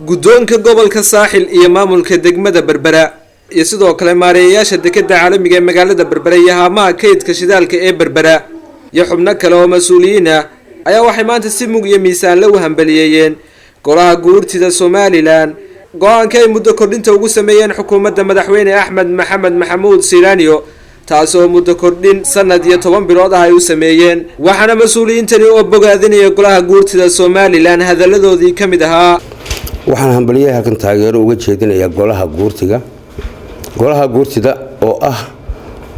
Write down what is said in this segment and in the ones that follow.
Guddoonka gobolka Saaxil iyo maamulka degmada Berbera iyo sidoo kale maareeyayaasha dekeda caalamiga ee magaalada Berbera iyo haamaha kaydka shidaalka ee Berbera iyo xubno kale oo mas-uuliyiin ah ayaa waxay maanta si mug iyo miisaanle u hambaliyeeyeen golaha guurtida Somaliland go-aanka ay muddo kordhinta ugu sameeyeen xukuumadda madaxweyne Axmed Maxamed Maxamuud Silaanyo, taasoo muddo kordhin sanad iyo 10 bilood ah ay u sameeyeen. Waxaana mas-uuliyiintani oo bogaadinaya golaha guurtida Somaliland hadalladoodii ka mid ahaa: Waxaan hambaliyaha halkan taageero uga jeedinayaa golaha guurtiga, golaha guurtida oo ah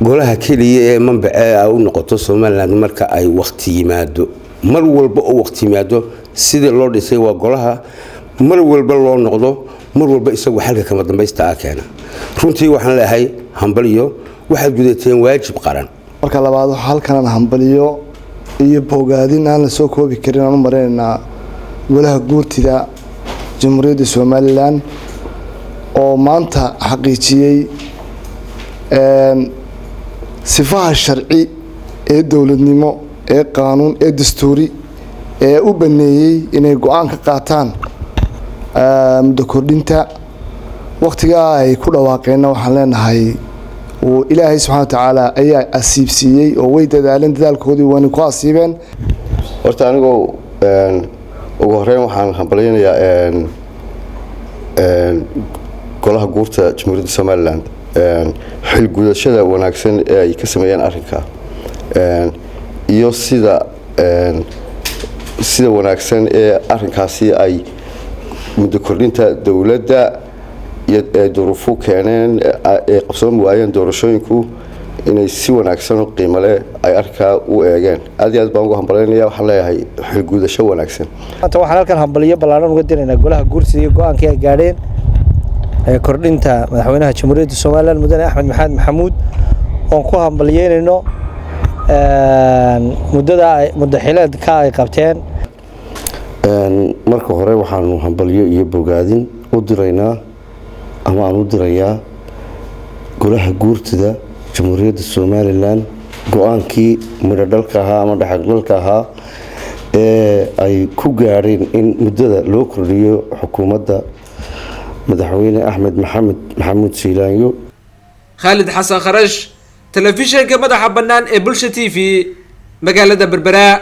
golaha keliya ee manbacee ay u noqoto Somaliland marka ay wakhti yimaado. Mar walba oo wakhti yimaado, sidii loo dhisay waa golaha mar walba loo noqdo, mar walba isagu xalka kama dambaysta ah keena. Runtii waxaan leeyahay hambaliyo, waxaad gudateen waajib qaran. Marka labaad, waxaa halkanaan hambaliyo iyo bogaadin aan la soo koobi karin aan u marinaynaa golaha guurtida Jamhuuriyadda Somaliland oo maanta xaqiijiyey sifaha sharci ee dowladnimo ee qaanuun ee dastuuri ee u baneeyey inay go-aan ka qaataan muddo kordhinta. Wakhtigaa ay ku dhawaaqeenna waxaan leenahay Ilaahay subxana wa tacaala ayaa asiibsiiyey oo way dadaaleen, dadaalkoodii waana ku asiibeen. Horta anigoo ugu horeyn waxaan hambalyaynayaa golaha guurta Jamhuuriyadda Somaliland xil gudashada wanaagsan ee ay ka sameeyeen arrinka iyo sida wanaagsan ee arrinkaasi ay muddo kordhinta dowladda iyo ee duruufu keeneen ay qabsoon waayeen doorashooyinku inay si wanaagsan oo qiimo leh ay arrinkaa u eegeen. Aad iyo aad baan ugu hambalyaynaya. Waxaan leeyahay xilgudasho wanaagsan. Maanta waxaan halkan hambaliyo ballaaran uga diraynaa golaha guurtida iyo go-aankii ay gaadheen ee kordhinta madaxweynaha Jamhuuriyadda Somaliland, mudane Axmed Maxamed Maxamuud, oon ku hambalyeynayno muddada muddaxileedka ay qabteen. Marka hore waxaanu hambalyo iyo bogaadin u diraynaa ama aan u dirayaa golaha guurtida Jamhuuriyadda Somaliland go-aankii midho dhalka ahaa ama dhexaldhalka ahaa ee ay ku gaadheen in muddada loo kordhiyo xukuumadda madaxweyne Axmed Maxamed Maxamuud Siilaanyo. Khaalid Xasan Kharash, telefishinka madaxa bannaan ee Bulsha TV, magaalada Berbera.